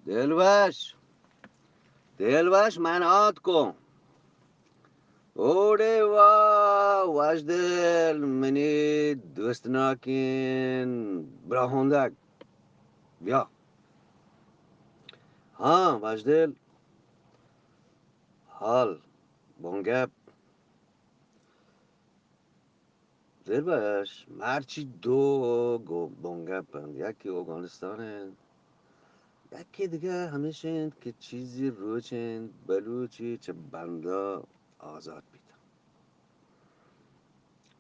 دلوش، دلوش، من آتکوں. اوڑے وا، وشدل، منی دوستناکیں براہندگ. بیا. ہاں، وشدل، حال، بنگپ. دلبش، مرچی دو گو بنگپ انت، یکی اوگانستان انت، یکی دگہ ہمیش انت کہ چیزی روچ انت بلوچی چہ بندا آزاد بیت.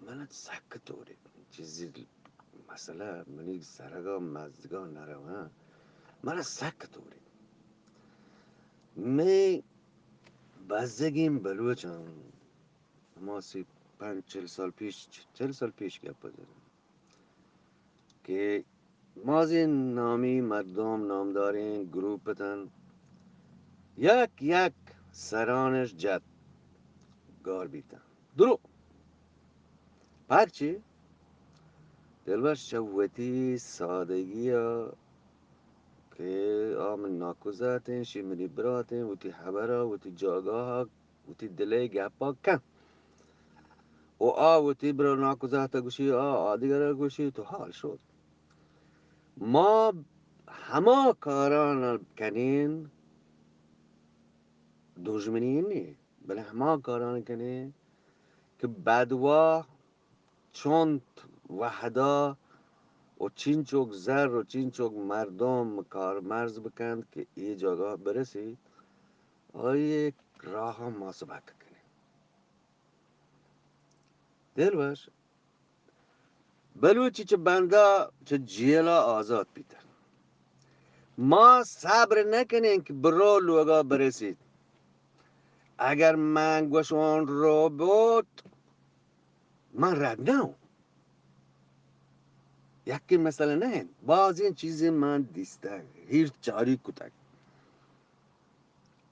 من سک توری چیزی مسئلہ منی سرگا مزگا نہ رواں، من سک توری. میں بزگیں بلوچاں ہما سی پنچ چل سال پیش، چل سال پیش گپ ء جناں کہ مازن نامی مردم، نامداریں گروپ اتن، یک یک سرانش جت گار بیتن. درو پرچی؟ دلبش چہ وتی سادگی ء کہ آ من ناکوزاتیں، شی منی براتیں، وتی حبر ء، وتی جاگاہ ء، وتی دل ء گپا کن. و آ وتی برا ناکوزات ء گوشی، آ آدگر ء گوشی، تو حال شد. ما ہما کاران کنین، دژمنی نی، بلے ہما کاران کنین کہ بدواہ چنت وہدا و چینچوک زر و چینچوک مردم کارمرز بکنت کہ اے جاگاہ برسیت، آئی راہ ما سبک کنیں. دلوش، بلوچی چہ بندا چہ جیلا آزاد بیتگ. ما صبر نہ کنیں کہ برو لوگا برسیت. اگر من گوشون رو بوت، من رد نہ اوں. یکیں مسئلہ نہ انت، بازیں چیزیں من دیستگ، ہیر چاری کتگ.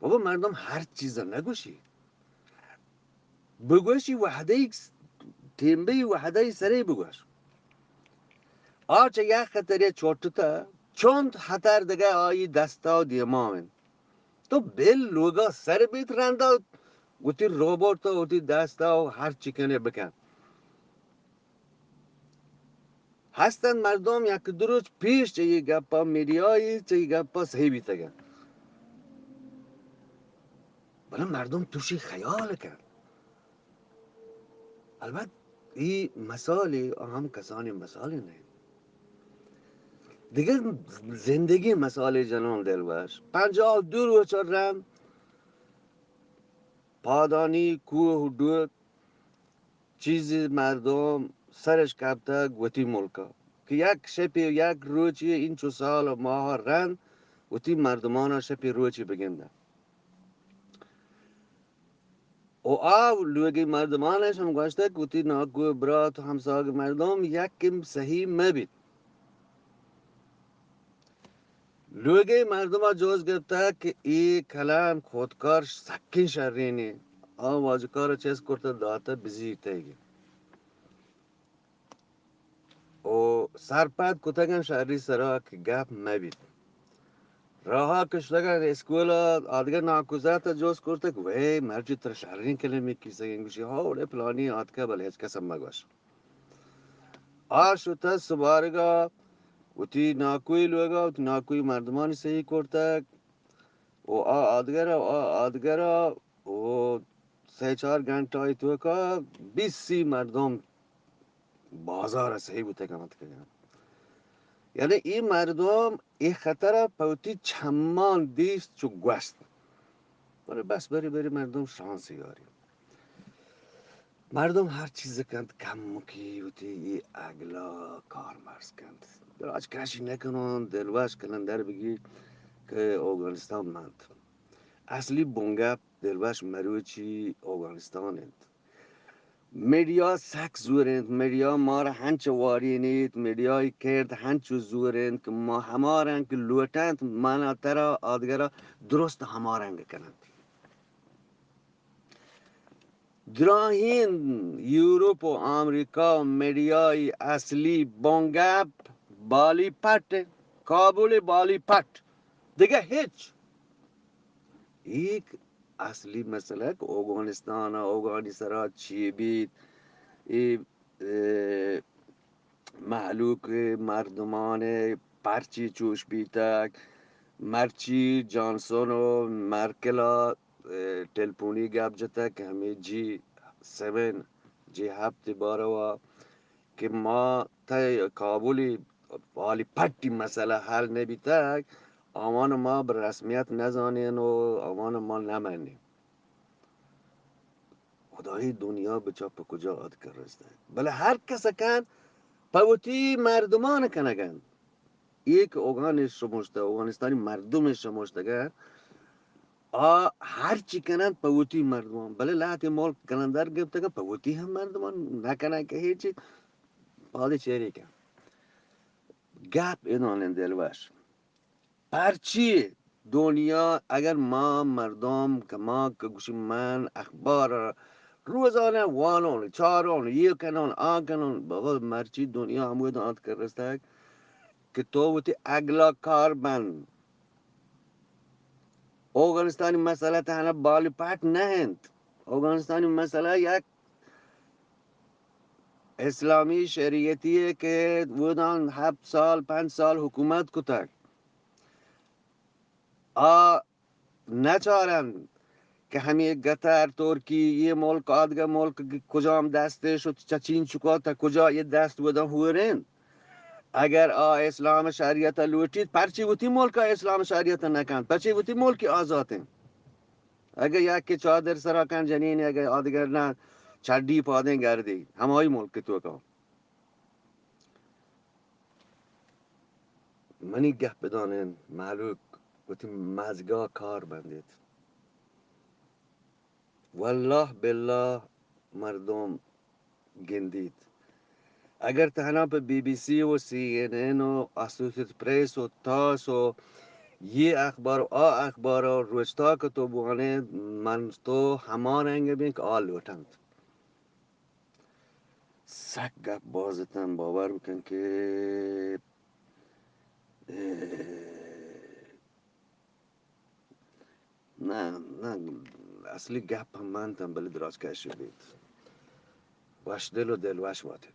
بابا، مردم ہر چیز نہ گوشی. بگوشی وحدہ ای، ٹیمبے وحدہ ای سرے بگوش. آ چہ یک خطرے چوٹتا، چونت خطر دگہ آئی دستا و دیما انت. تو بل لوگا سر بیت رندا، وتی روبوٹ تو وتی دستا و ہر چی کنے بکن. ہستن مردم یک دو روچ پیش چہ یہ گپا میڈیائی چہ یہ گپا صحیح بیتگن. بلے مردم توشی خیال کن. البت ای مثالی ہم کسانی مثالی نہیں. دیگه زندگی مثالی جنان دلوش. پنجاه دو روچ رند پادانی کوہ و ڈوک چیزی مردم سرش کپتگ وتی ملکا کہ یک شپی و یک روچی انچو سال و ماہ رند وتی مردمانا شپی روچی بگندن. و آ لوگی مردمانش ہم گوشتگ کہ وتی ناکو برات و ہمساگ مردم یک صحیح مہ بیت. لوگی مردم جوز گپتگ کہ اے کلام خودکار سکیں شرینی، آ واجکار چیز کرتہ داتہ بزی تیگی. و سرپد کتگن شری سرا کہ گپ مہ بیت. راہا کشتگن اسکول آدگہ ناکوزات جوز کرتگ، وے مرچی تر شرین کلمی کیسگن گوشی، ہا، اوڑے پلانی آتکہ بل ہچ کس مگوش. آ شتہ سبارگا وتی ناکوئی لوگا، وتی ناکوئی مردمانی سہی کرتگ. و آ آدگرا، و آ آدگرا، و سہ چار گھنٹہ ای توکا بیست سی مردم بازار سہی بوتگن اتکگن. یعنی ای مردم ای خطر پہ وتی چمان دیست چو گوشت. بلے بس بری بری مردم شانسی یاری. مردم ہر چیز کنت، کمکی وتی ای اگلا کار مرز کنت. دراج کشی نکنان، دلوش کلندر بگی کہ اوگانستان منت. اصلی بنگپ دلوش مروچی اوگانستان انت. میڈیا سک زور انت، میڈیا مارا ہنچ وارینیت، میڈیای کرد ہنچو زور انت کہ ما ہما رنگ کہ لوٹنت، منا ترا آدگرا درست ہما رنگ کننت. دراہیں یورپ و آمریکا و میڈیای اصلی بنگپ بالی پٹ، کابل بالی پٹ. دگہ ہچ. ایک اصلی مسئلہ کہ اوگانستان ء اوگانی سرا چی بیت، اے، اے، مہلوک مردمان پرچی چوش بیتگ، مرچی جانسون و مرکل ء، اے، ٹیلیفونی گپ جتگ کہ ہمے جی سیون، جی ہپت باروا کہ ما تئی کابلی حالی پٹی مسئلہ حل نبیتگ، آوان ما بہ رسمیت نزانین و آوان ما نمنین. خدای دنیا بچا پہ کجا آتکگ رستگ. بلے ہر کس کن پہ وتی مردمان کنگ انت. یک اوگان شموشتہ، اوگانستانی مردم شموشتگ، آ ہر چی کنن پہ وتی مردمان، بلے لہتے ملک گرندر گپتگ پہ وتی ہم مردمان نکنن کہ ہیچی. پادے چیرے کن گپ ادانن دلوش. پرچی دنیا اگر ما مردم کہ ما کہ گوشی من اخبار روزانہ وانان، چاران، یہ کنان، آ کنان، بابا مرچی دنیا ہمود آتکگ رستگ کہ تو وتی عقلا کار بند. اوگانستانی مسئلہ تہنا بالی پٹ نہ انت. اوگانستانی مسئلہ یک اسلامی شریعتی ہے کہ وودان ہفت سال، پنج سال حکومت کتگ. آ نچارن کہ ہمے گتر، ترکی، یہ ملک، آدگہ ملک کجام دستے شت، چہ چین چکا تا کجا یہ دست ودا ہورن. اگر آ اسلام شریعت لوٹیت، پرچی وتی ملک اسلام شریعت نہ کنت، پرچی وتی ملک آزات انت. اگر یک کے چادر سرا کن جنین، اگر آدگر نہ چڈی پادیں گردی، ہمائی ملک تو کا. منی گپ بدانین، مہلوک وتی مزگا کار بندیت. واللہ باللہ مردم گندیت. اگر تہنا پہ بی بی سی و سی این این و اسوسیٹڈ پریس و تاس و یہ اخبار و آ اخبار و روچتا کہ تو بوانے، من تو ہمان رنگ بین کہ آ لوٹنت. سک گپ باز اتن، باور بکن کہ، اے، نہ، نہ، اصلی گپ ہم منتن، بلے دراز کش بیت. وش دل و دل وش واتن.